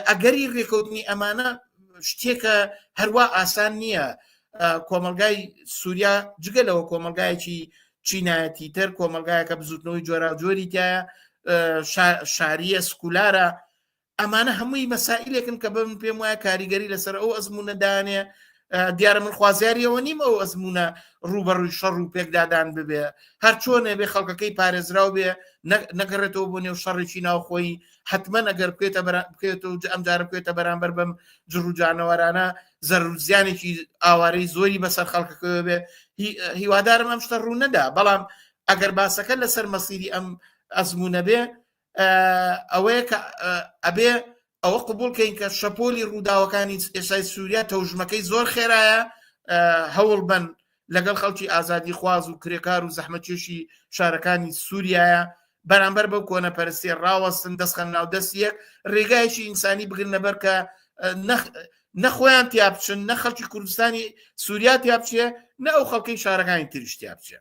ئەگەری ڕێکەوتنی ئەمانە شتێکە هەروا ئاسان نییە. کۆمەلگای سووریا جگە لەوە کۆمەلگایەکی چینایەتی تر کۆمەلگایەکە بزوتنەوەی جۆراوجۆری تایە شاریە سکولارە ئەمانە هەمووی مەسائلێکن کە بم پێم وایە کاریگەری لەسەر ئەو ئەزمونە دانێ. دیارە من خوازیاریەوە نیم ئەو ئەزمونە ڕوبەڕووی شەڕ و پێکدادان ببێ، هەر چۆنێ بێ خەڵکەکەی پارێزراو بێ، نەگەڕێتەوە بۆ نێو شەڕێکی ناوخۆیی. حتمما ئەگەر بکێتە بکێتەوە ئەم جارە بکێتە بەرامبەر بەم جڕ و جانەوەرانە زەرر و زیانێکی ئاوارەی زۆری بەسەر خەڵکەکەوە بێ. هیوادارم ئەم شتە ڕوو نەدا، بەڵام ئەگەر باسەکە لەسەر مەسیری ئەم ئەزمونە بێ ئەوەیە کە ئەبێ ئەوە قبول کەین کە شەپۆلی ڕووداوەکانی ئێسای سووریا تەوژمەکەی زۆر خێرایە. هەوڵ بن لەگەڵ خەڵکی ئازادی خواز و کرێکار و زەحمەتکێشی شارەکانی سووریایە بەرامبەر بەو کۆنەپەرستی ڕاوەستن، دەستخەن ناو دەست یەک، ڕێگایەکی ئینسانی بگرنە بەر کە نەخۆیان تیا بچن، نە خەڵکی کوردستانی سووریا تیا بچێ، نە ئەو خەڵکەی شارەکانی تریش تیا بچێ.